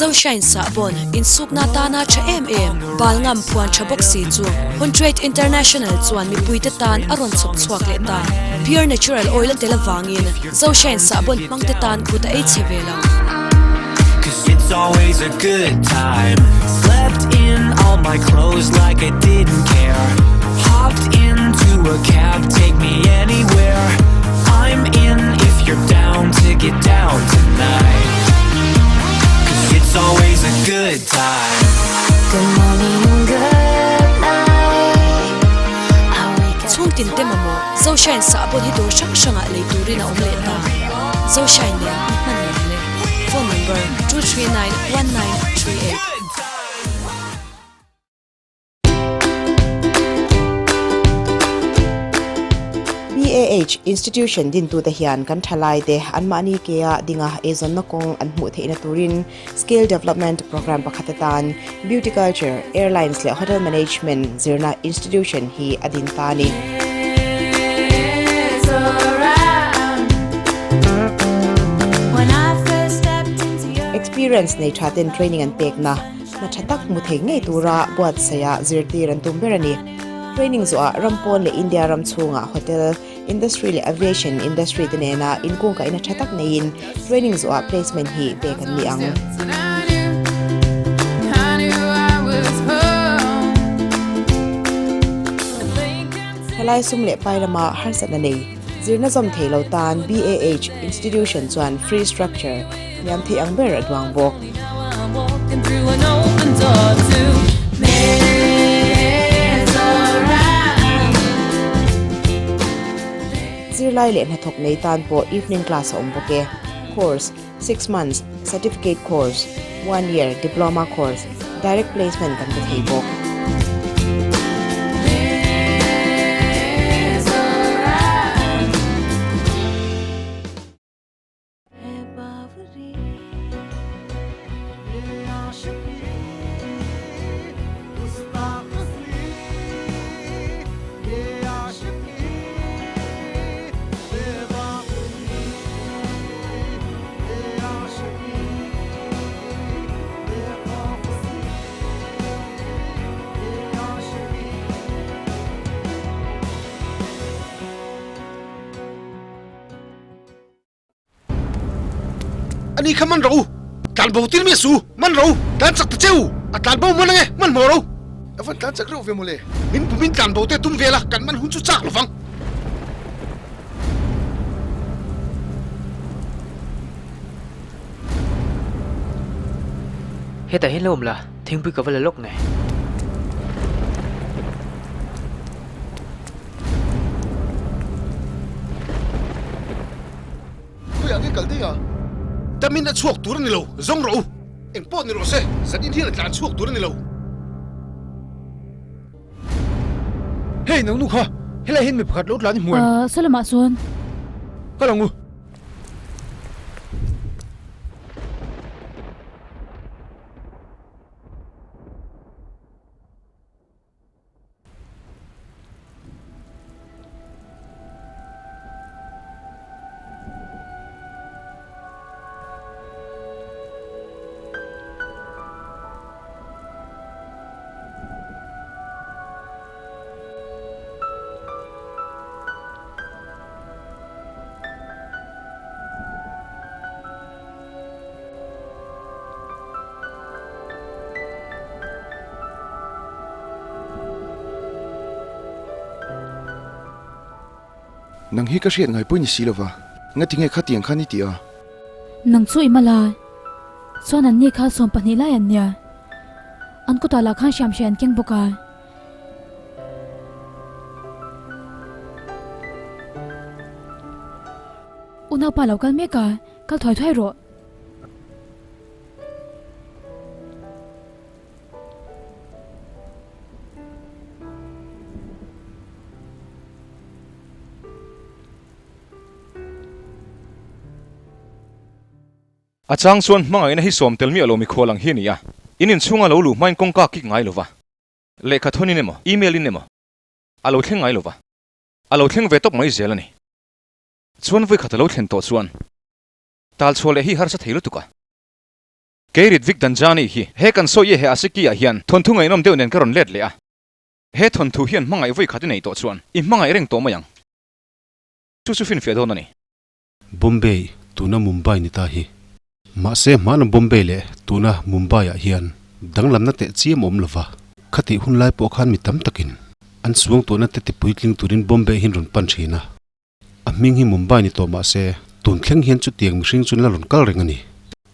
Zoshine sahbawn insukna tana tha em em, bal ngam phuan tha bawk si chu Huntrade International chuan mipuite tan a rawn chhawp chhuak leh ta. Pure natural oil a tel avangin Zoshine sahbawn hmangte tan kut a ei chhe ve lo. Chhungtin te mamawh Zoshine sahbawn hi dawr hrang hrangah lei turin a awm leh ta. Zoshine nen i hman lem le. Phone number, 239 1938. BAH Institution dintute hian kan thalaite anmahni kea dinga eizawnna kawng an hmuh theihna turin Skill Development Programme pakhat atan Beauty Culture, Airlines leh Hotel Management zirna institution hi a din ta a ni. Experience nei tha ten training an pekna. Hna tha tak hmu thei ngei tura buatsaia zirtir an tum ber a ni. Training zawhah ram pawn leh India ram chhungah hotel industry leh aviation industry te nena inkungkaihna tha tak neiin training zawhah placement hi pek an ni ang. Thalai sum leh pai lama harsatna nei zirna zawm thei lo tan BAH institution chuan free structure hniam thei ang ber a duang bawk. Zirlai leh hnathawk nei tan pawh evening class a awm bawk e. Course, Six months, Certificate course, One year, Diploma course, Direct placement kan pe thei bawk. Ani kha man ro u, tlanbo tir mi a su, man ro u, tlan chak ta che u, a tlanbo man ange, man hmawh ro. A van tlan chak reuh ve mawle. Min bumin tlanbo te tum vel a, kan man hun chu chak lovang. Hetah hian lo awm la, thingpui ka va la lawk nge. Khawiah nge kal daih a? Damin a chhuak tur a ni lo, zawng rawh u. Eng pawh ni rawh se, zan in hian a tlan chhuak tur a ni lo. Hei nang nu kha, helai hian mi pakhat lo tlan i hmu em? Ahh, saw lamah chuan. Kal ang u. Nang hi ka hriat ngai pawh i ni si lova, ngatinge khatiang khan i tih a? Nang chu i mal a, chuan an ni kha 12 lai an nia. An kutah lah khan hriam hriam an keng bawk a. Unaupa lo kal mek a, kal thuai thuai rawh. A chang chuan hmangaihna hi sawm tel miah lo mikhual ang hi a ni a, in inchhunga lo luh hmain kawngka kik ngai lova, lehkha thawn in emaw, email in emaw a lo thleng ngai lova, a lo thleng ve tawp mai zel a ni. Chuan vawikhat a lo thlen tawh chuan tal chhuah leh hi harsa thei lutuk a. Kei Ritvik Dhanjani hi he kan sawi he Asiki ah hian thawnthu ngaihnawm deuh nen ka rawn let leh a. He thawnthu hian hmangaih vawi khat i nei tawh chuan i hmangaih reng tawh mai ang. Chu chu finfiah dawn a ni. Bombay, tuna Mumbai ni ta hi. Mahse hmana Bombay leh tuna Mumbai ah hian danglamna teh chiam awm lova, khatih hun lai pawh khan mi tam takin an suangtuahna te tipuitling turin Bombay hian rawn pan thin a. A hming hi Mumbai ni tawh mahse tun thleng hian chutiang mihring chu la rawn kal reng a ni.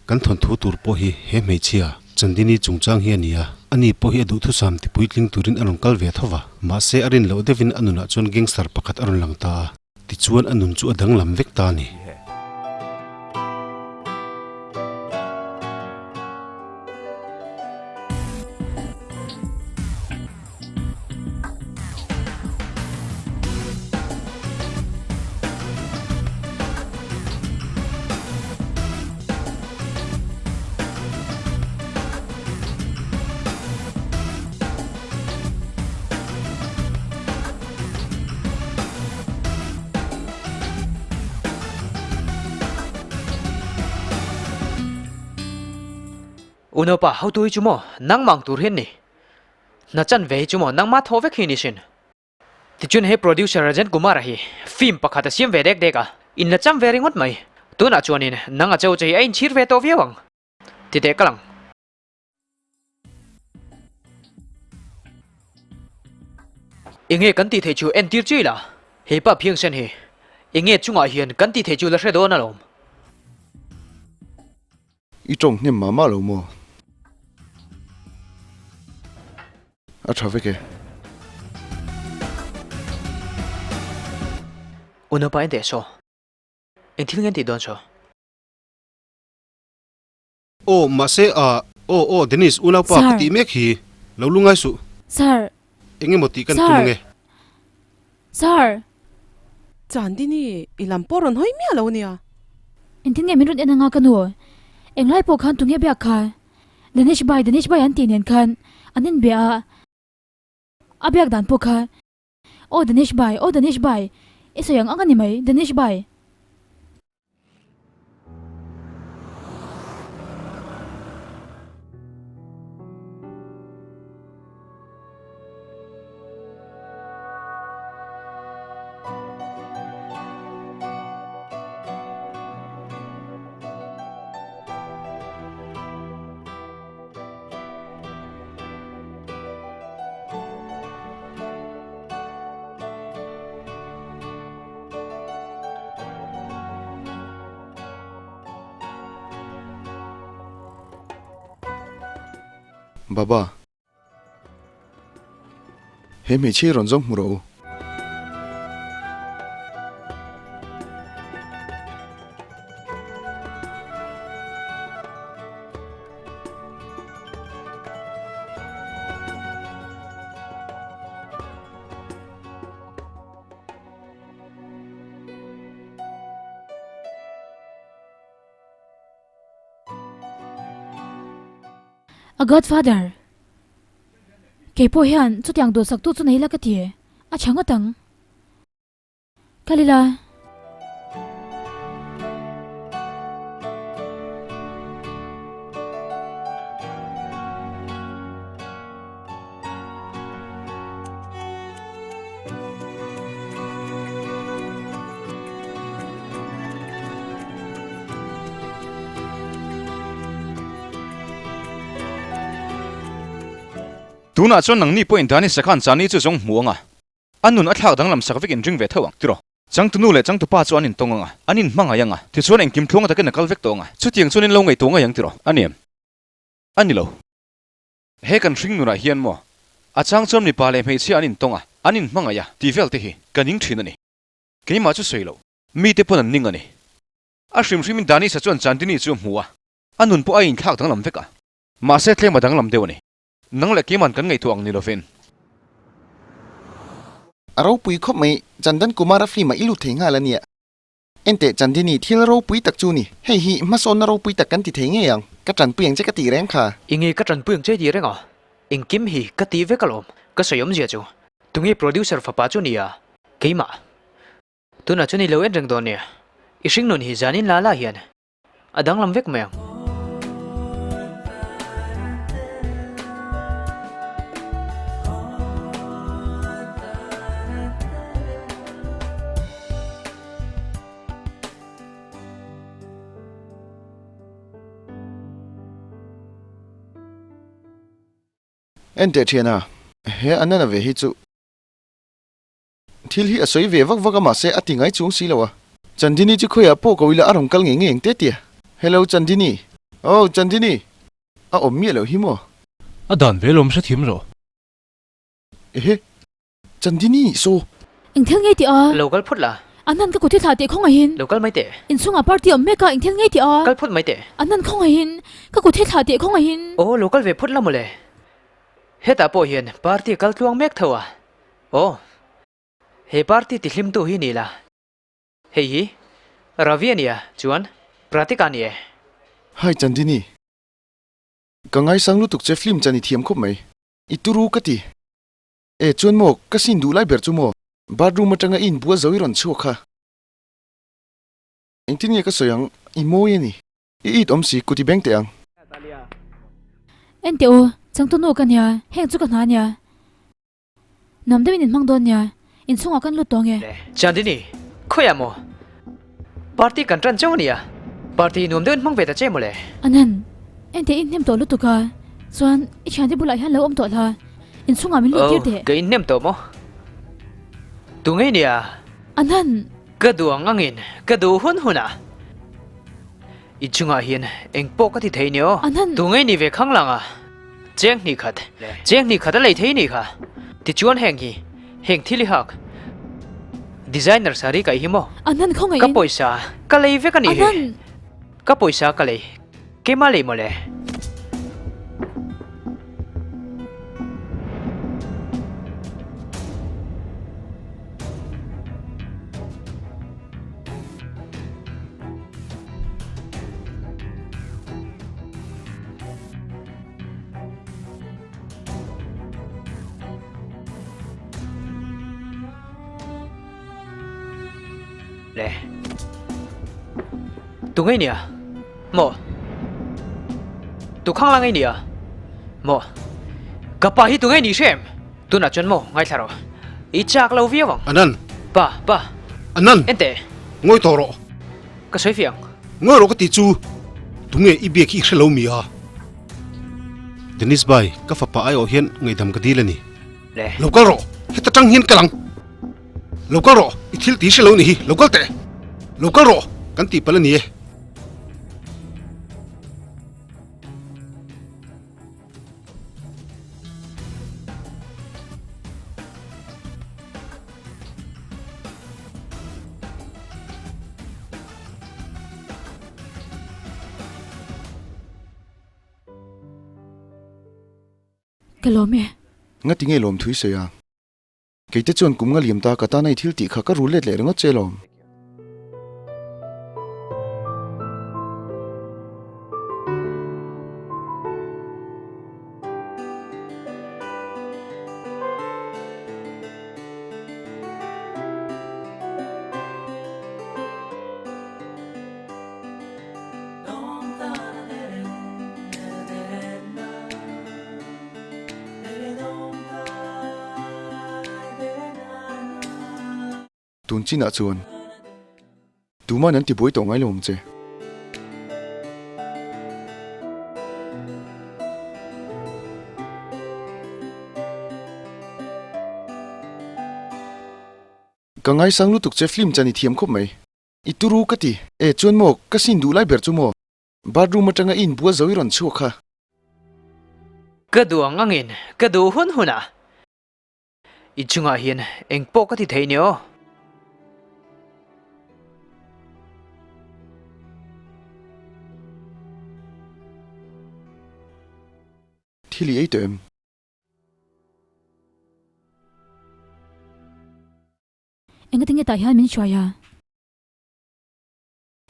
Kan thawnthu tur pawh hi he hmeichhia Chandini chungchang hi a ni a, ani pawh hi a duhthusam tipuitling turin a rawn kal ve tho va, mahse a rin loh deuhin a nunah chuan gangster pakhat a rawn lang ta a, tichuan a nun chu a danglam vek ta a ni. Unaupa hotu hi chu maw nangmah ang tur hian ni. Hna chan ve hi chu maw nangmah thaw vek hi ni sin. Tichuan he producer Rajan Kumar-a hi film pakhat a siam ve dek dek a, in la cham ve ringawt mai. Tunah chuanin nang a cho che hi a inchhir ve tawh viau ang. Ti teh ka lang. Enge kan tih theih chu entir chu ila, he pa phiangsen hi enge chungah hian kan tih theih chu la hre dawn alawm. I tawng hnem mah mah lo maw? A tha vek e. Unaupa en teh saw. Eng thil nge an tih dawn saw? Aw mahse a aw aw Dennis unaupa ka tih mek hi lo lungai suh. Sir. Eng emaw tih kan tum ange. Sir. Chandini i lam pawh rawn hawi miah lo nia. Engtin nge min rawn en anga ka nu? Englai pawh khan tunge biak kha? Danesh bhai Danesh bhai an tih nen khan an inbia a, a biak dan pawh kha Aw Danesh bhai aw Danesh bhai i sawi ang ang a ni mai Danesh bhai. Baba. He hmeichhia rawn zawng hmu rawh u. A godfather, Kei pawh hian chutiang duhsaktu chu nei la ka ti, a tha ngawt ang. Kal ila. Tunah chuan nangni pawhin Dani Sakhan Chani chu zawng hmu anga a nun a thlak danglam sak vek inring ve tho ang tiraw? Changtunu leh changtupa chu an intawng anga, an inhmangaih anga, tichuan engkim tluang takin a kal vek tawh anga, chutiang chuan in lo ngaihtuah ngei ang tiraw? A ni em? A ni lo. He kan hring nunah hian maw a chang chuan mipa leh hmeichhia an intawng a, an inhmangaih a tih vel te hi ka ning thin a ni. Keimah chu sawi loh, mite pawn an ning a ni. A hrim hrimin Danisa chuan Chandini chu a hmu a, a nun pawh a inthlak danglam vek a. Mahse tlem a danglam deuh a ni. Nang leh keiman kan ngaihtuah ang ni lovin. A ropui khawp mai, Chandan Kumara film-ah i lut thei nghal a nia. Enteh Chandini, thil ropui tak chu ni. Hei hi hmasawnna ropui tak kan ti thei ngei ang. Ka tanpui ang che ka tih reng kha. Enge ka tanpui ang che tih reng a? Engkim hi ka tih vek alawm. Ka sawi awmzia chu. Tunge producer fapa chu nia? Keimah. Tunah chuan i lo en reng dawn nia. I hringnun hi zanin la la hian a danglam vek mai ang. Enteh thiana, he Anana ve hi chu thil hi a sawi ve vak vak a mahse a ti ngai chuang si lo a. Chandini chu khawiah pawh ko ila a rawn kal ngei ngei ang te tia. Hello Chandini. Oh Chandini! A awm miah loh hi maw? A dan ve lawm hrethiam rawh. Ehe! Chandini saw. Eng thil ngei tih a? Lo kal phut la. An han ka kut hi thlah teh khawngaihin. Lo kal mai teh. Inchhungah party awm mek a, eng thil ngei tih a? Kal phut mai teh. An han khawngaihin ka kut hi thlah teh khawngaihin. Aw lo kal ve phut la mawle. Hetah pawh hian party a kal tluang mek tho a. Aw. He party tihlimtu hi ni la. Hei hi Ravi a nia, chuan Pratik a ni e. Hi Chandini. Ka ngaisang lutuk che film chan i thiam khawp mai. I turu ka ti. E chuan maw, ka sin duh lai ber chu maw, bathroom atanga i inbua zo i rawn chhuak kha. Engtin nge ka sawi ang, i mawi a ni. I it awm si, kut i beng teh ang. Enteh u, changtunu ka nia, heng chu ka hna nia. Nuam deuhin in hmang dawn nia, inchhungah kan lut tawh nge? Chandini, khawiah maw? Party kan tan chauh a nia, party nuam deuhin hmang ve ta che mawle. Anand, enteh i inhnem tawh lutuk a, chuan i thiante bulah hian lo awm tawh hla, inchhungah min lut tir teh. Oh, ka inhnem tawh maw? Tu ngei nia? Anand! Ka duh ang angin ka duh hun hunah inchhungah hian eng pawh ka ti thei nia aw. Anand! Tu ngei ni ve khang lang a? Cheng hnih khat, cheng hnih khat a lei thei nih kha. Tichuan heng hi, heng thil i hak. Designer saree kaih hi maw? Anand khawngaih Ka in. pawisa ka lei vek a nih hi. Anand! Ka pawisa ka lei. Keimah lei mawle. Le. Tu ngei nia? Maw? Tu khang la ngei nia? Maw? Ka pa hi tu ngei ni hrem? Tunah chuan maw ngaithla rawh. I chak lo viau ang. Anan. Pa, pa. Anan. Ente. Ngawi tawh rawh. Ka sawi fiang. Ngawi rawh ka ti chu. Tunge i biak hi i hre lo mi a? Dennis Bai, ka fapa aiawh hian ngaihdam ka dil a ni. Le. Lo kal rawh. Heta tang hian kal ang. Lo kal rawh. I thil ti hre lo ni hi. Lo kal teh. Lo kal rawh. Kan tih palh a ni e. Ka lawm e. Ngati nge lawm thui sawi a? Keite chuan kum nga liam ta ka tana i thil tih kha ka ru let leh ringawt che lawm. Tun chinah chuan tuman an tibuai tawh ngai lo ang che. Ka ngaisang lutuk che film chan i thiam khawp mai. I turu ka ti. E chuan maw ka sin duh lai ber chu maw? Bathroom atanga i inbua zo i rawn chhuak kha. Ka duh ang angin ka duh hun hunah i chungah hian eng pawh ka ti thei nia aw. Thil i ei tawh em? Engatinge tah hian min hruai a?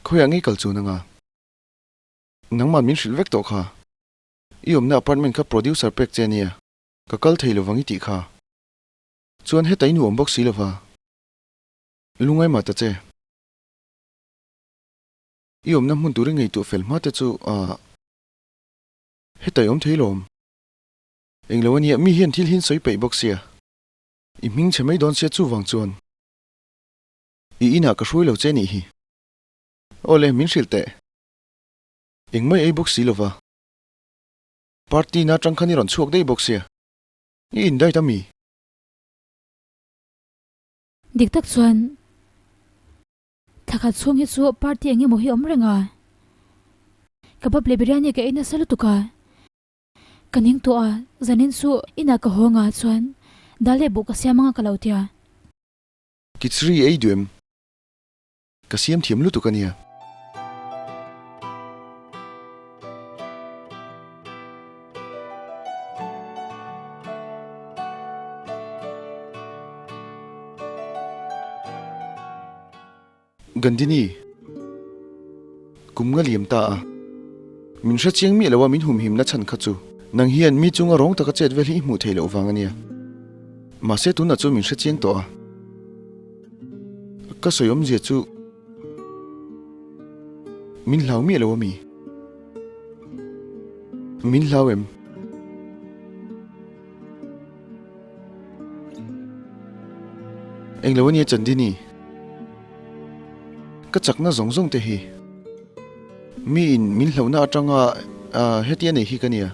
Khawiah ngei kal chun anga? Nangmah min hrilh vek tawh kha. I awmna apartment kha producer pek che ania, ka kal thei lovang i tih kha. Chuan heta i nuam bawk si lova. Lungai mah ta che. I awmna hmun tur i ngaihtuah fel hma te chu ah heta i awm thei lawm. Englo ania, mi hian thil hi an sawi peih bawk sia. I hming chhe mai dawn sia chuvang chuan i inah ka hruai lo che nih hi. Awle, min hrilh teh. Engmai ei bawk si lova. Party na atang khan i rawn chhuak daih bawk sia. I indiet a mi? Dik tak chuan thla khat chhung hi chu party eng emaw hi awm reng a, kebab leh biryani ka ei nasa lutuk a, ka ning tawh a, zanin chu inah ka haw nga chuan dal leh buh ka siam anga ka lo tia. Kichri ei duh em? Ka siam thiam lutuk a nia. Gandini, Kum nga liam ta a. Min hre chiang miah lo a min humhimna chhan kha chu. Nang hian mi chunga rawng taka chet vel hi i hmuh theih loh vang a nia. Mahse tunah chuan min hre chiang tawh a. Ka sawi awmzia chu min hlau miah lo a mi? Min hlau em? Englo a nia Chandini, ka chakna zawng zawng te hi miin min hlauhna atanga hetia nei hi ka nia.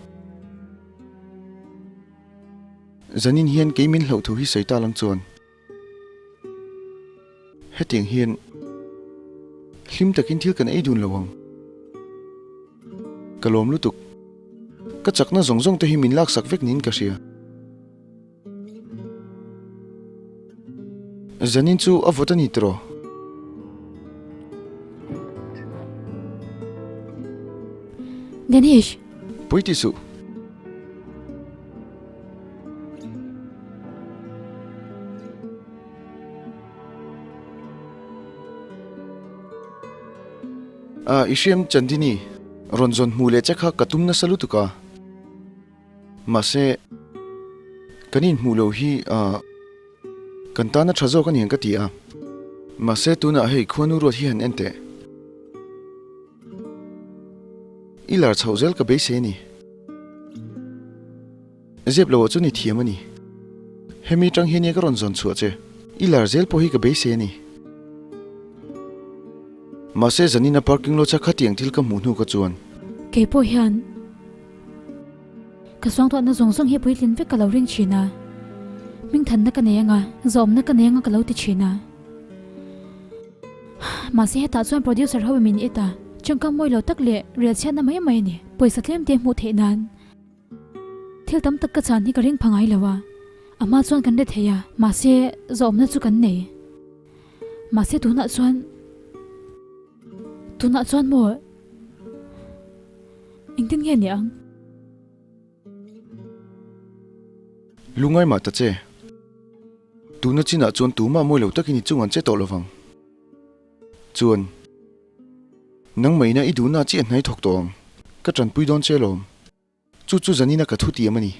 Zanin hian kei min hlauh thu hi sawi ta lang chuan. Hetiang hian hlim takin thil kan ei dun lo ang. Ka lawm lutuk. Ka chakna zawng zawng te hi min laksak vek niin ka hria. Zanin chu a vawt a ni tiraw? Danish! Pawi ti suh. A, i hriam Chandini, rawn zawn hmuh leh che kha ka tum nasa lutuk a. Mahse, kan inhmuh loh hi a, kan tana tha zawk a ni ang ka ti a. Mahse, tunah hei khuanu ruat hi han en teh. I lar chhoh zel ka beisei a ni. Zep loh ah chuan i thiam a ni. Hemi tang hian ka rawn zawn chhuah che. I lar zel pawh hi ka beisei a ni. Mahse zanina parking lot a khatiang thil ka hmuh hnu ka chuan. Kei pawh hian ka suangtuahna zawng zawng hi puitlin vek ka lo ring thin a. Hmingthanna ka nei anga, zawmna ka nei anga ka lo ti thin a. Mahse hetah chuan producer ho min it a, tawngkam mawi lo tak leh rel chhiatna mai mai a ni. Pawisa tlem te hmuh theih nan thil tam tak ka chan hi ka ring pha ngai lo a, a hma chuan kan re thei a, mahse zawhawmna chu kan nei. Mahse tunah chuan tunah chuan maw engtin nge ni ang? Lungai mah ta che. Tuna chinah chuan tumah mawi lo takin i chung an che tawh lovang. Chuan, nangmahina i duhna chiah hnai thawk tawh ang. Ka tanpui dawn che alawm. Chu chu zanina ka thutiam a ni.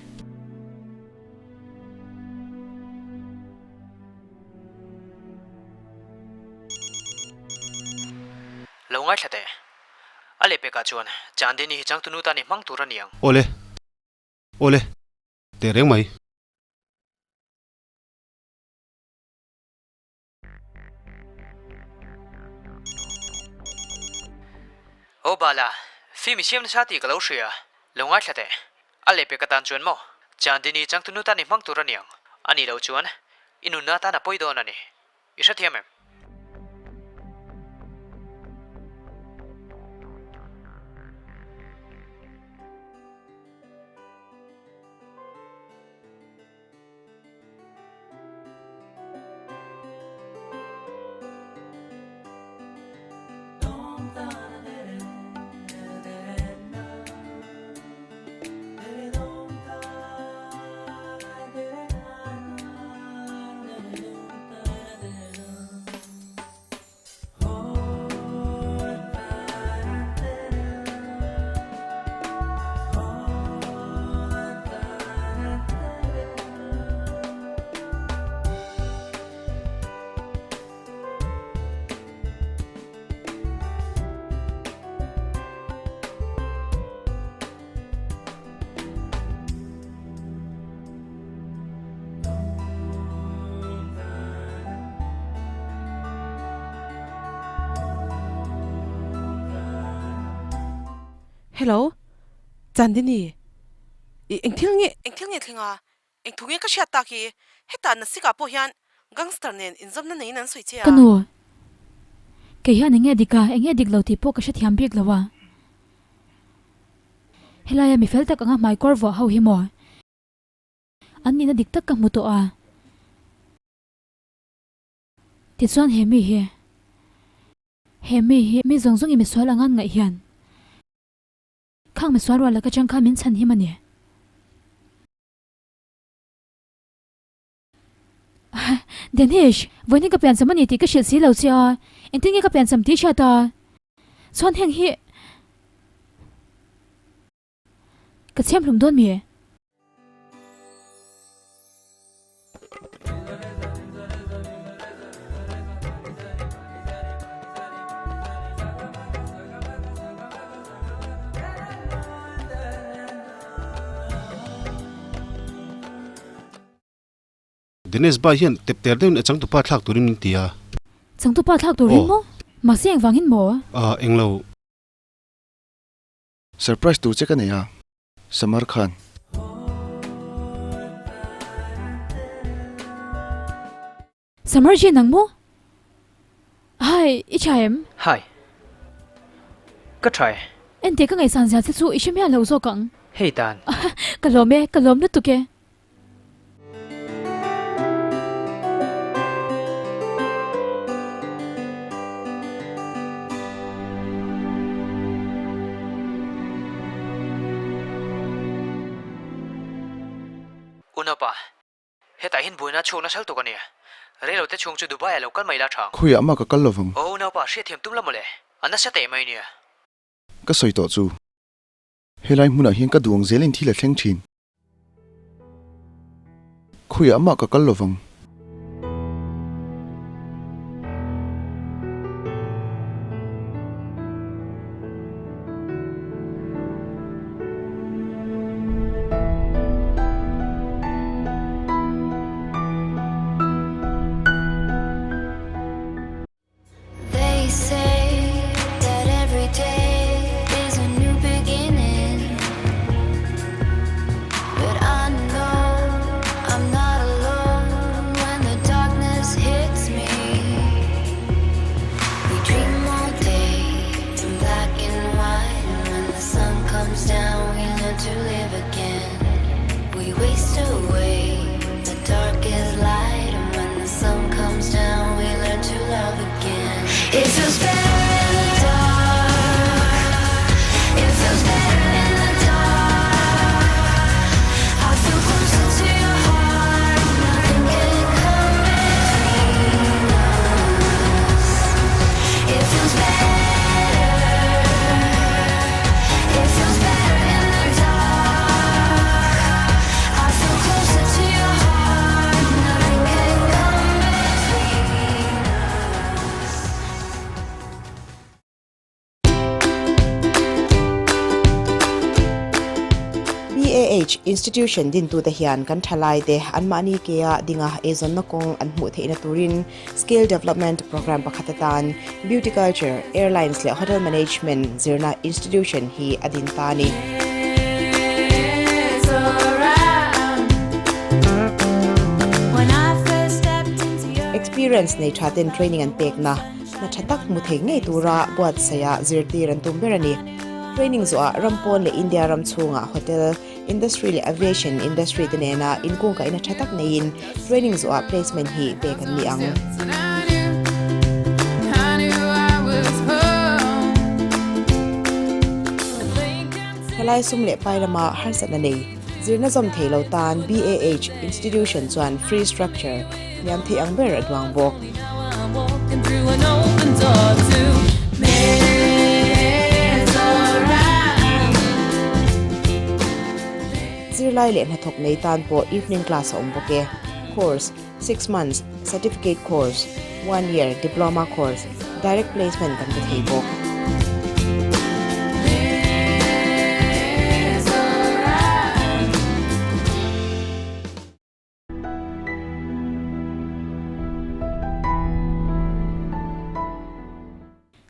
Lo ngaithla teh. A lehpekah chuan Chandini hi changtunu tan i hmang tur a ni ang. Awle. Awle. Teh reng mai. Aw Bala, film i siam nasa tih ka lo hria, lo ngaithla teh. A lehpek atan chuan maw? Chandini changtunu tan i hmang tur a niang. A nih loh chuan i nunna atan a pawi dawn a ni. I hrethiam em? Hello, Chandini, i engthil nge engthil nge thleng a? Eng thu nge ka hriat tak hi? Hetah Nasik ah pawh hian gangster nen inzawmna neiin an sawi che a. Ka nu, kei hian enge dik a, enge dik lo tih pawh ka hrethiam bik lo a. Helaia mi fel tak anga hmaikawr vuah ho hi maw? An nihna dik tak ka hmu tawh a. Tichuan he mi hi, he mi hi mi zawng zawngin misual anga an ngaih hian khang misual rual laka chang kha min chhan him a ni. Danish, vawiin ka piancham a ni tih ka hrilh si lo che a, engtin nge ka piancham tih i hriat a? Chuan heng hi ka chhiam hlum dawn mi? Dinesh Bhai hian tep ter deuhin a changtupa thlak turin min ti a. Changtupa thlak turin maw? Mahse engvangin maw? Aaa englo. Surprise tur che ka nei a, Samar Khan. Samar ji nang maw? Hi, i tha em? Hi. Ka tha e. Enteh ka ngaihsan zia che chu i hre miah lo zawk ang. Hei dan. Ka lawm e, ka lawm lutuk e. Unaupa, Hetah hian buaina chhuak nasa lutuk a nia. Reilo te chhung chu Dubai ah lo kal mai la tha ang. Khawiah mah ka kal lovang. Aw unaupa, hriatthiam tum la mawle. A nasa teh mai nia. Ka sawi tawh chu. Helai hmunah hian ka duang zelin thil a thleng thin. Khawiah mah ka kal lovang. BAH Institution dintute hian kan thalaite anmahni kea dinga eizawnna kawng an hmuh theihna turin Skill Development Programme pakhat atan Beauty Culture, Airlines leh Hotel Management zirna institution hi a din ta a ni. Experience nei tha ten training an pekna hna tha tak hmu thei ngei tura buatsaih ah zirtir an tum ber a ni. Training zawhah ram pawn leh India ram chhungah hotel industry leh aviation industry te nena inkungkaihna tha tak neiin training zawhah placement hi pek an ni ang. Thalai sum leh pai lama harsatna nei zirna zawm thei lo tan BAH institution chuan free structure hniam thei ang ber a duang bawk. Zirlai leh hnathawk nei tan pawh evening class a awm bawk e. Course, Six months, Certificate course, One year, Diploma course, Direct placement kan pe thei bawk.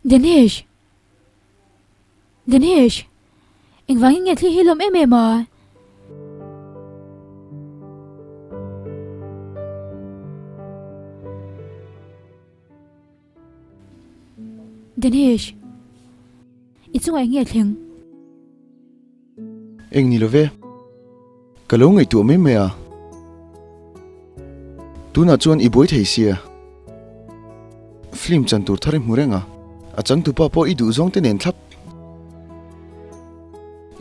Dinesh! Dinesh! Engvangin nge thli hi lawm em em a? Dinesh, i chungah eng nge thleng? Eng ni lo ve. Ka lo ngaihtuah mai mai a. Tunah chuan i buai thei sia. Film chan tur thar i hmu reng a, a changtupa pawh i duh zawng te nen thlap.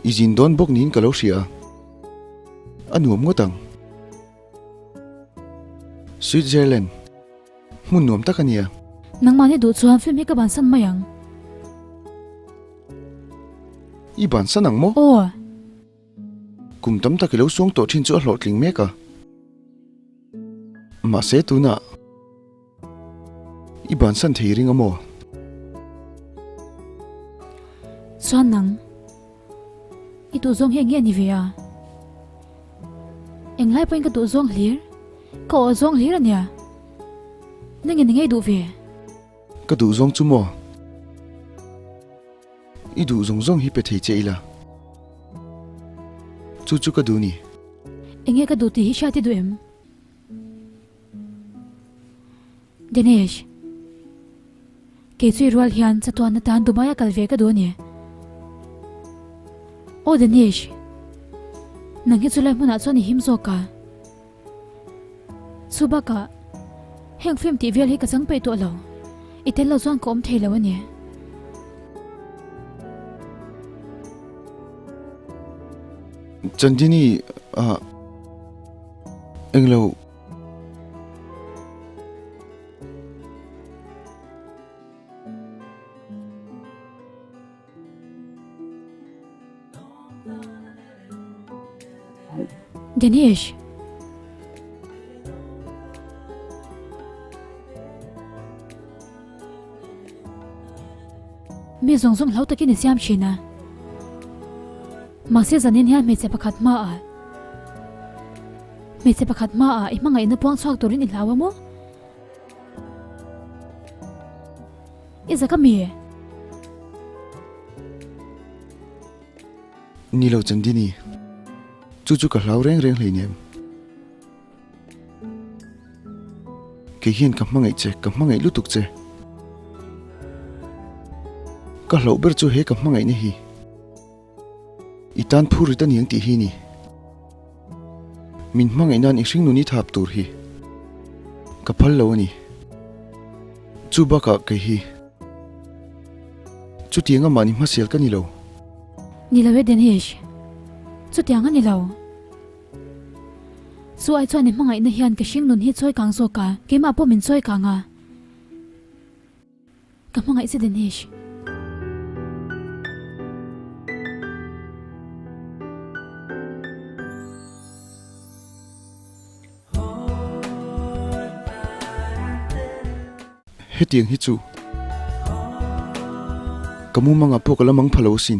I zin dawn bawk niin ka lo hria a, a nuam ngawt ang. Switzerland, hmun nuam tak a nia. Nangmahni duh chuan film hi ka bansan mai ang. I bansan ang maw? Aw. Kum tam tak i lo suang tawh thin chu a hlawhtling mek a. Mahse tunah i bansan thei ring a maw? Chuan nang, i duhzawng hi eng nge a ni ve a? Englai pawhin ka duhzawng hlir, ka awh zawng hlir a nia. Nangin eng nge i duh ve? Ka duhzawng chu maw? I duh zawng zawng hi pe thei che ila, chu chu ka duh ni. Enge ka duh tih hi hriat i duh em? Dinesh, kei chu i rual hian chatuan atan Dubai a kal ve ka duh a ni. Aw Dinesh, nang hi chulai hmunah chuan i him zawk a. Chu bakah, heng film tih vel hi ka chang peih tawh lo. I tel lo chuan ka awm thei lo a ni. Chandini, ah, englo. Dinesh. Mi zawng zawng hlau takin i siam thin a. Mahse zanin hian hmeichhe pakhat hmaah hmeichhe pakhat hmaah i hmangaihna puang chhuak turin i hlau a maw? I zak a mi? Ni lo Chandini, chu chu ka hlau reng reng hleinem. Kei hian ka hmangaih che, ka hmangaih lutuk che. Ka hlauh ber chu he ka hmangaihna hi. I tan phur rit a ni ang tih hi ni. Min hmangaih nan i hringnun i thap tur hi ka phal lo a ni. Chu bakah kei hi chutianga mahni hmasial ka ni lo. Ni lo e Danish, chutiang a ni lo. Chu ai chuan i hmangaihna hian ka hringnun hi chawi kang zawk a, keimah pawh min chawi kang a. Ka hmangaih che Dinesh. Hetiang hi chu ka mumangah pawh ka la mang pha lo asin.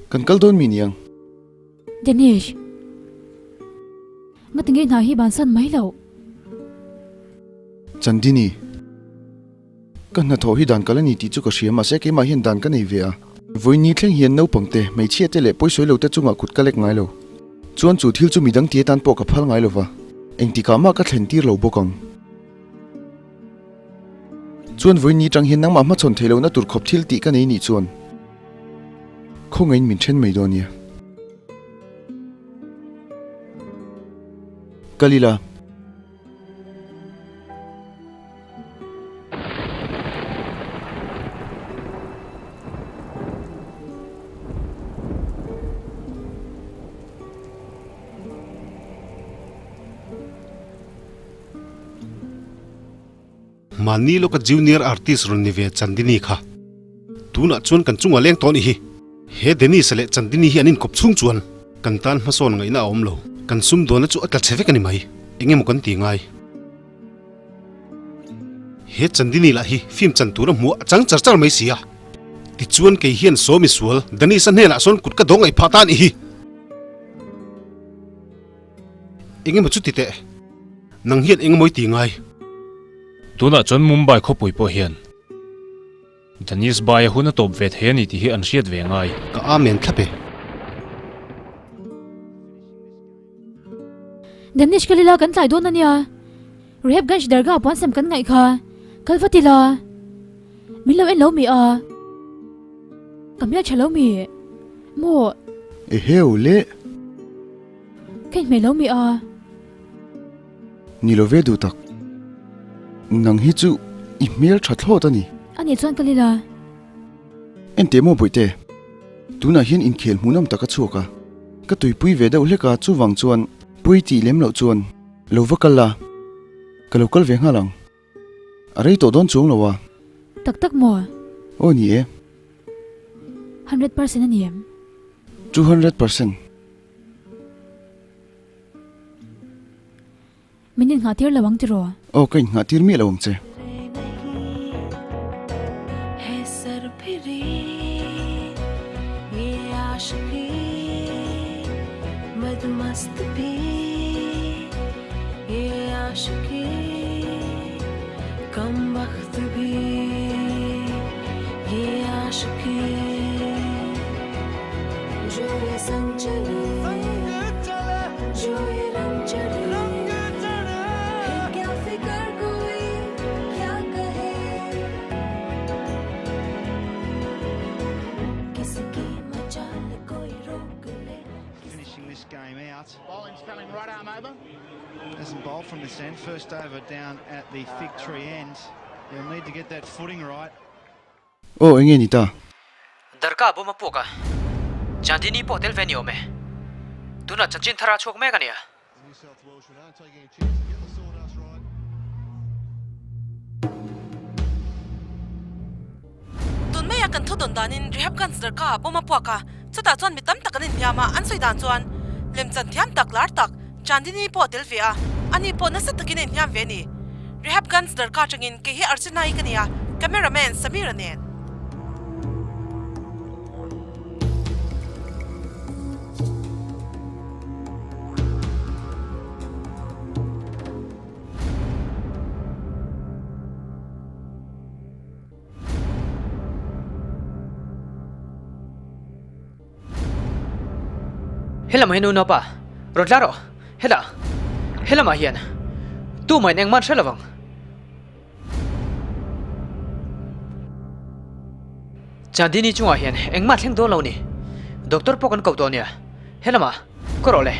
Kan kal dawn mi niang. Dinesh, Nga tinge hna hi bansan mai loh? Chandini, Ka hnathawh hi dan kal a ni tih chu ka hria mahse keimah hian dan ka nei ve a. Vawiin thleng hian naupang te, hmeichhia te leh pawisawi lo te chungah kut ka lek ngai lo. Chuan chu thil chu midang ti atan pawh ka phal ngai lo va, engtikah mah ka thlen tir lo bawk ang. Chuan vawiin ni tang hian nangmah hmachhawn theih lohna tur khawp thil tih ka nei nih chuan khawngaihin min then mai dawn nia. Kal ila. Mahni lawka junior artist rawn ni ve Chandini kha tunah chuan kan chungah leng tawh a nih hi. He Dennis-a leh Chandini hi an inkawp chhung chuan kan tan hmasawn ngaihna a awm lo. Kan sumdawnna chu a tla chhe vek a ni mai. Eng emaw kan ti ngai? He Chandini lah hi film chan tur a hmuh a chang char char mai si a. Tichuan kei hian saw misual Danis-a hnenah sawn kut ka dawng ngaih phah ta a nih hi. Engemaw chu ti teh, nang hian engemaw i ti ngai? Tunah chuan Mumbai khawpui pawh hian Danis Bai a hun a tawp ve thei a ni tih hi an hriat ve ngai. Ka amen thlap e. Danish ka lila kan tlai dawn a nia. Rehab Ganj Dargah puan sem kan ngaih kha kal vat ila. Min lo en lo mi a? Ka hmel tha lo mi? Maw? Eheu le. Ka inhmeh lo mi a? Ni lo ve duh tak. Nang hi chu i hmel tha thlawt a ni. A nih chuan ka lila. Enteh maw Bawihte, tunah hian inkhel hmuhnawm tak a chhuak a, ka tuipui ve deuh hlek a chuvang chuan pui tih lem loh chuan lo va kal la, ka lo kal ve nghal ang. A rei tawh dawn chuang lo a. Tak tak maw? Aw ni e. 100% a ni em? 200%. Min innghah tir lo ang tiraw? Aw ka innghah tir miah lo ang che. Aw enge ni ta? Darka bawm a puak a, Chandini pawh tel ve ni awm e. Tunah chanchin thar a chhuak mek a nia. Tun maia kan thu dawn danin Rehab Ganj Darka bawm a puak a, chutah chuan mi tam tak an inhliam a, an sawi dan chuan lemchan thiam tak lar tak Chandini pawh a tel ve a, ani pawh nasa takin a inhliam ve a ni. Rehab Ganj Darka atangin kei hi Archana-i ka ni a, cameraman Samir-a nen. Helamah hian unaupa rawn tla rawh hetah helamah hian tumah in engmah an hre lovang. Chandini chungah hian engmah thleng dawn lo ni. Doctor pawh kan koh tawh nia. Helamah ka rawh le.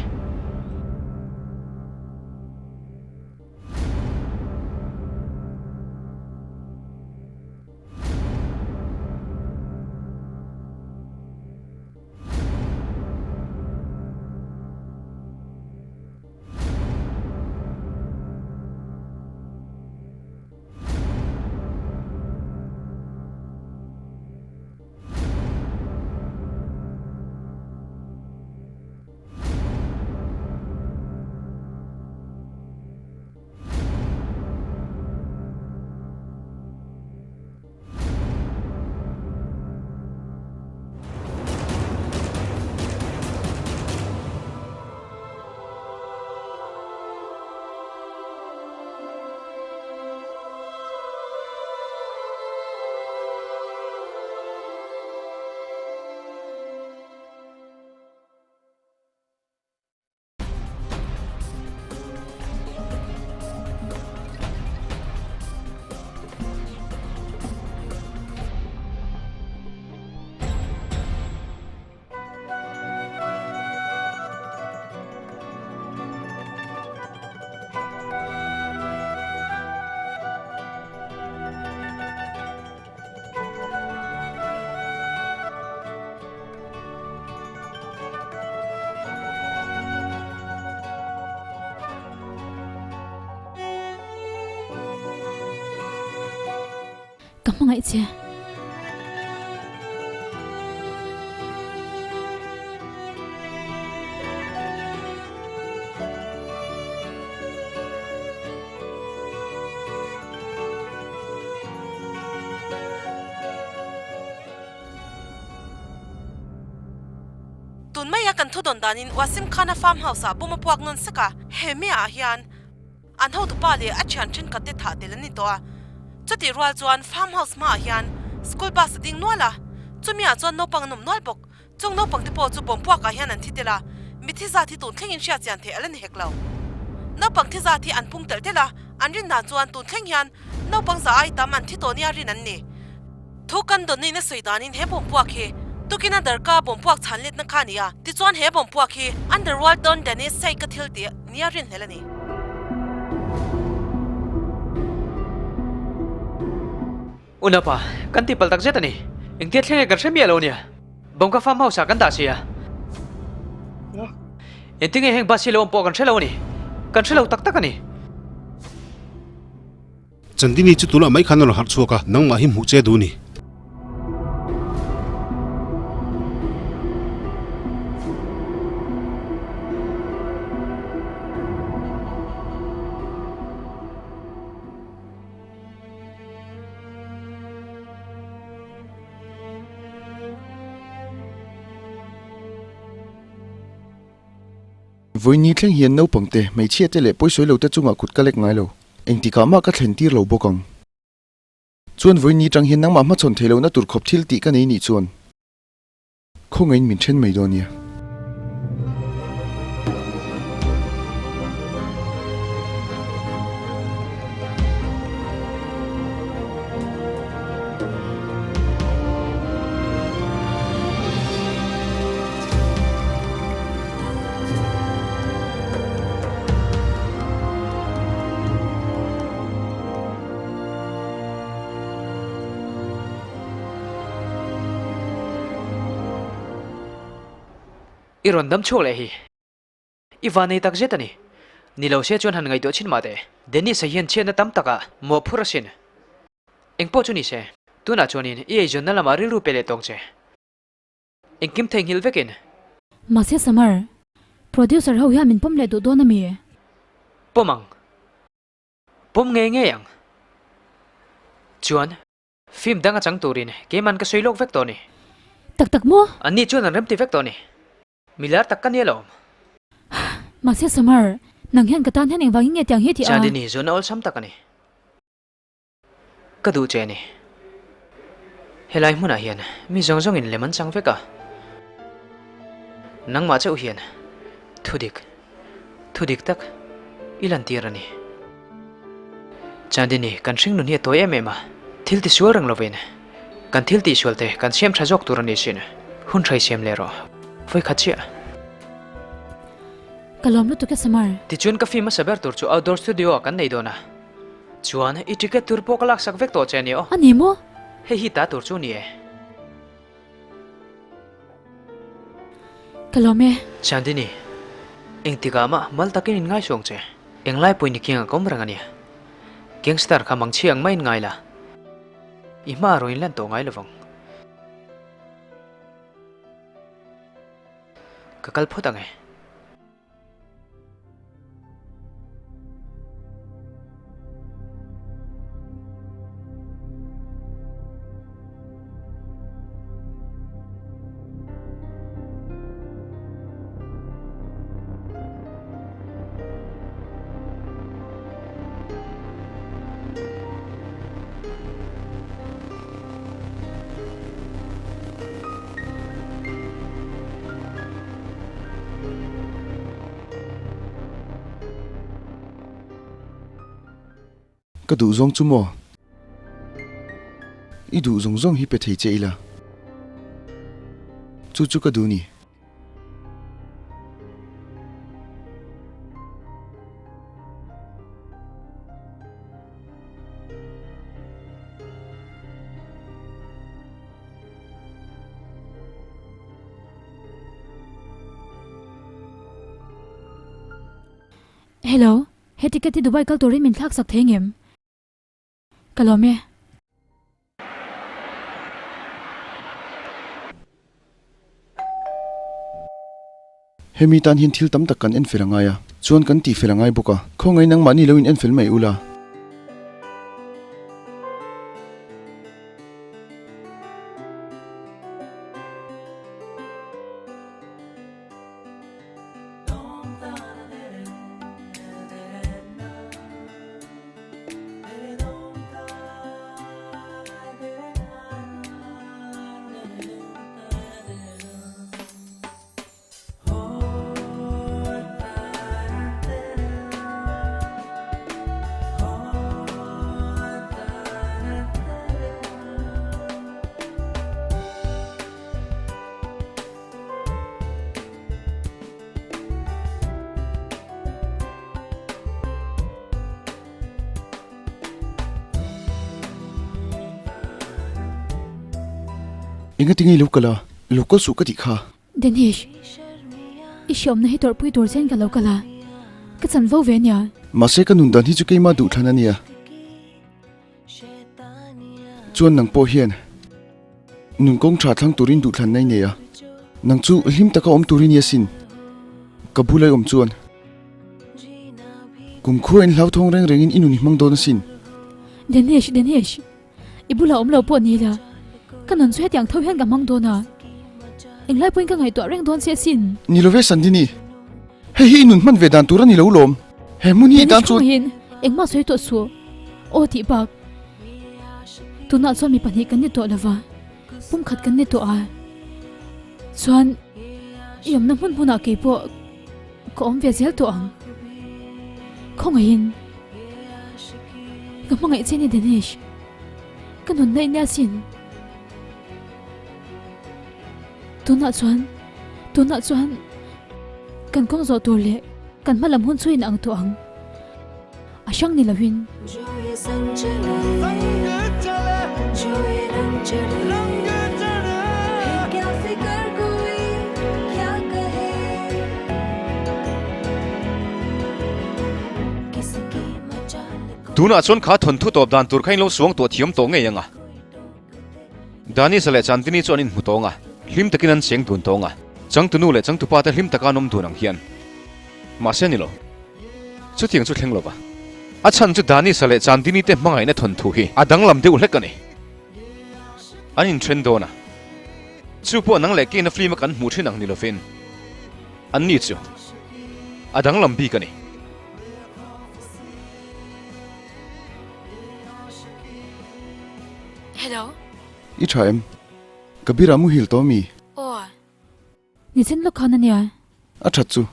Ka hmangaih che. kan thudawn danin Wasim Khan-a farm house-ah bomb a puak nawn sek a, he miah ah hian an hotupa leh a thian thenkhat te thah tel an ni tawh a. Chutih rual chuan farm house hmaah hian school bus a ding nual a, chumi ah chuan naupang an awm nual bawk. Chung naupang te pawh chu bomb puakah hian an thi tel a, mithi zat hi tun thlengin hriat chian theih a la ni hek lo. Naupang thi zat hi an pung telh telh a, an rin dan chuan tun thleng hian naupang za ai tam an thi tawh nia rin an ni. Thu kan dawnnain a sawi danin he bomb puak hi tukin a darka bomb puak chhan letna kha a ni a, tichuan he bomb puak hi Underworld Don Dennis Saik-a thil tih nia rinhlelh a ni. Unapa, kan tihpalh tak zet a ni. Engtia thleng nge kan hre miah lo nia. Bawngka farm house ah kan dah si a. Engtinge heng bus hi lo awm pawh kan hre lo a ni. Kan hre lo tak tak a ni. Chandini chu tunah mai khan a rawn harh chhuak a, nangmah hi hmuh che duh ni. Vawiini thleng hian naupangte, hmeichhiate leh pawisawi lote chungah kut ka lek ngai lo. Engtikah mah ka thlen tir lo bawk ang. Chuan vawiini tang hian nangmah hmachhawn thei lohna tur khawp thil tih ka nei nih chuan Khawngaihin min then mai dawn nia. I rawn dam chhuak leh hi. I van nei tak zet a ni. Ni lo se chuan han ngaihtuah chin mah teh. Dennis-a hian chhiatna tam takah mawhphurh asin. Engpawh chu ni se, tunah chuanin i eizawnna lamah rilru pe leh tawng che. Engkim theihnghilh vekin. Mahse Samar, producer ho hian min pawm leh duh dawn a mi? Pawm ang. Pawm ngei ngei ang. Chuan, film dang a chang turin keiman ka sawi lawk vek tawh ni. Tak tak maw? Anni chuan an remti vek tawh ni. Milar tak ka nia lo. Mahse Samar, nang hian ka tan hian engvangin nge tiang hi tih a? Chandini zawhna awlsam tak a ni. Ka duh che a ni. Helai hmunah hian mi zawng zawngin lem an chang vek a. Nangmah chauh hian thudik, thudik tak i lantir a ni. Chandini, kan hringnun hi a tawi em em a, thil ti sual reng lovin kan thil tihsual te kan siam tha zawk tur a ni sin. Hun hrai siam leh rawh, vawikhat chiah. Ka lawm lutuk e Samar. Tichuan ka film hmasa ber tur chu outdoor studio ah kan nei dawn a. Chuan i ticket tur pawh ka laksak vek tawh che a ni aw. A ni maw? Hei hi ta tur chu ni e. Ka lawm e. Chandini, engtikah mah mal takin in ngaisuang che. Englai pawhin i kiangah ka awm reng a nia. Gangster kha mangchhia ang maiin ngai la. I hma rawn inlan tawh ngai lovang. Ka kal phawt ang e. Ka duh zawng chu maw? I duh zawng zawng hi pe thei che ila. Chu chu ka duh ni. Hello, he ticket hi Dubai kal turin min thlak sak thei ngem? Ka lawm e. Hemi tan hian thil tam tak kan en fel a ngai a, chuan kan tih fel a ngai bawk a, khawngaih nangmahni lo in en fel mai ula. Engati nge i lo kal a? I lo kal suh ka tih kha. Danish, i hriawmna hi tawrhpui tur chen ka lo kal a, ka chanvo ve ania. Mahse ka nun dan hi chu keimah duhthlan a nia. Chuan nang pawh hian nun kawng tha thlang turin duhthlan na i nei a, nang chu hlim taka awm tur i ni asin. Ka bula i awm chuan kumkhua in hlauthawng reng rengin i nun i hmang dawn asin. Dinesh, Dinesh, i bula awm lo pawh ni la, ka nun chu hetiang tho hian ka hmang dawn a, englai pawhin ka ngaihtuah reng dawn che asin. Ni lo ve Sandini, hei hi i nun hman ve dan tur a ni lo lawm. He hmun hi i tan chuan. Dinesh engmah sawi tawh suh. Aw tih bak. Tunah chuan mi pahnih kan ni tawh lova, pumkhat kan ni tawh a. Chuan i awmna hmun hmunah kei pawh ka awm ve zel tawh ang. Khawngaihin ka hmangaih che ni Dinesh, ka nunna i nia sin. Tunah chuan, tunah chuan kan kawng zawh tur leh kan hma lam hun chu in ang tawh ang. A hrang ni lovin. Tunah chuan kha thawnthu tawp dan tur kha in lo suang tawh thiam tawh ngei ang a. Danisa leh Chandini chu an inhmu tawng a, hlim takin an cheng dun tawng a. Changtunu leh changtupa te hlim taka an awm dun ang hian. Mahse ni lo. Chutiang chu thleng lova. A chhan chu Danisa leh Chandini te hmangaihna thawnthu hi a danglam deuh hlek a ni. An inthen dawn a. Chu pawh nang leh keina film a kan hmuh thin ang ni lovin anni chu a danglam bik a ni. Hello. I tha em? Kabir a muhil tawh mi? Aw. Nichin lawk khan a nia. A that chu.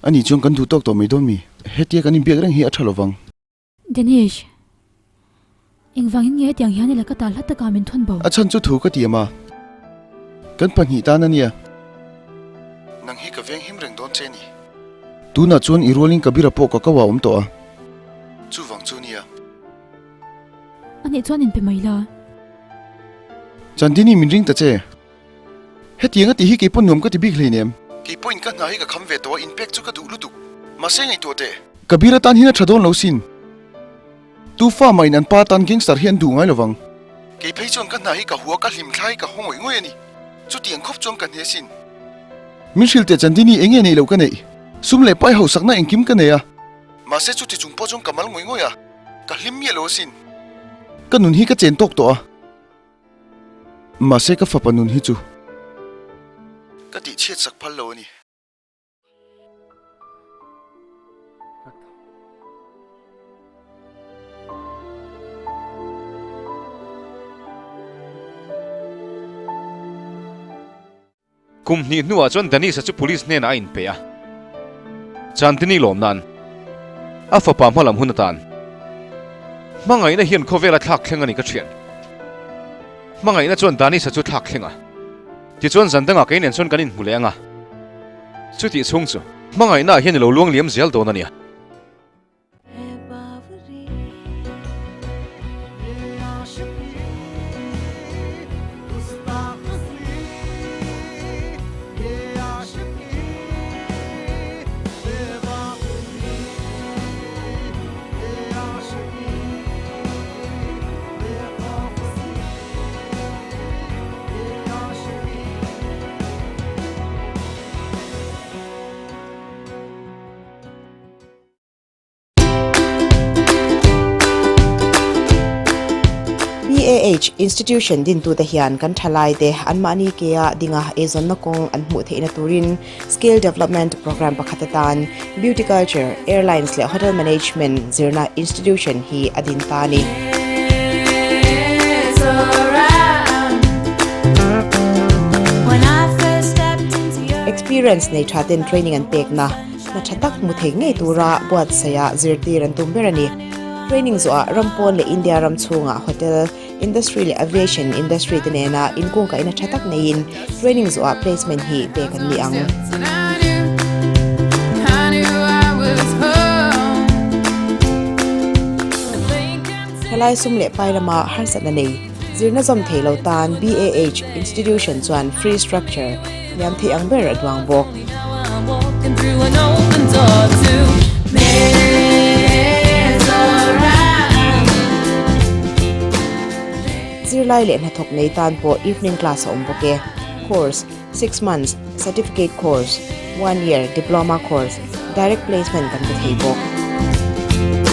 Ani chuan kan duh tawk tawh mai dawn mi? Hetia kan inbiak reng hi a tha lovang. Danish. Engvangin nge hetiang hian i la ka ta hla takah min thawn bo? A chhan chu thu ka ti em a. Kan pahnih tan a nia. Nang hi ka veng him reng dawn che ni. Tunah chuan i rualin Kabira pawh ka ko a awm tawh a. Chuvang chu nia. Anih chuan inpe mai la. Chandini min ring ta che. Hetiang a tih hi keipawn nuam ka ti bik hleinem. Keipawhin ka hna hi ka kham ve tawh a, inpek chu ka duh lutuk. Mahse ngaihtuah teh. Kabir atan hian a tha dawn lo sin. Tu fa mah in an pa atan gangster hi an duh ngai lovang. Kei phei chuan ka hna hi ka hua, ka hlim thla hi ka haw ngawih ngawih a ni. Chutiang khawp chuan ka hne sin. Min hrilh teh Chandini eng nge neih loh ka neih? Sum leh pai hausakna engkim ka nei a. Mahse chuti chung pawh chuan ka mal ngawih ngawih a, ka hlim miah lo asin. Ka nun hi ka chen tawk tawh a. Mahse ka fapa nun hi chu ka tih chhiat sak phal lo a ni. Kum hnih hnuah chuan Danis-a chu police hnenah a inpe a, Chandini lawm nan a fapa hma lam hun atan hmangaihna hian khawvela thlak thleng a ni ka thian. Hmangaihna chuan Danis-a chu thlak thleng a, tichuan zan dangah kei nen chuan kan inhmu leh ang a, chutih chhung chu hmangaihnaah hian i lo luang liam zel dawn a nia. BAH Institution dintute hian kan thalaite anmahni kea dinga eizawnna kawng an hmuh theihna turin Skill Development Programme pakhat atan Beauty Culture, Airlines leh Hotel Management zirna institution hi a din ta a ni. Experience nei tha ten training an pekna Hna tha tak hmu thei ngei tura buatsaih ah zirtir an tum ber a ni. Training zawhah ram pawn leh India ram chhungah hotel industry leh aviation industry te nena inkungkaihna tha tak neiin training zawhah placement hi pek an ni ang. Thalai sum leh pai lama harsatna nei. Zirna zawm thei lo tan BAH institution chuan free structure hniam thei ang ber a duang bawk. Zirlai leh hnathawk nei tan pawh evening class a awm bawk e. Course, Six months, Certificate course, One year, Diploma course, Direct placement kan pe thei bawk.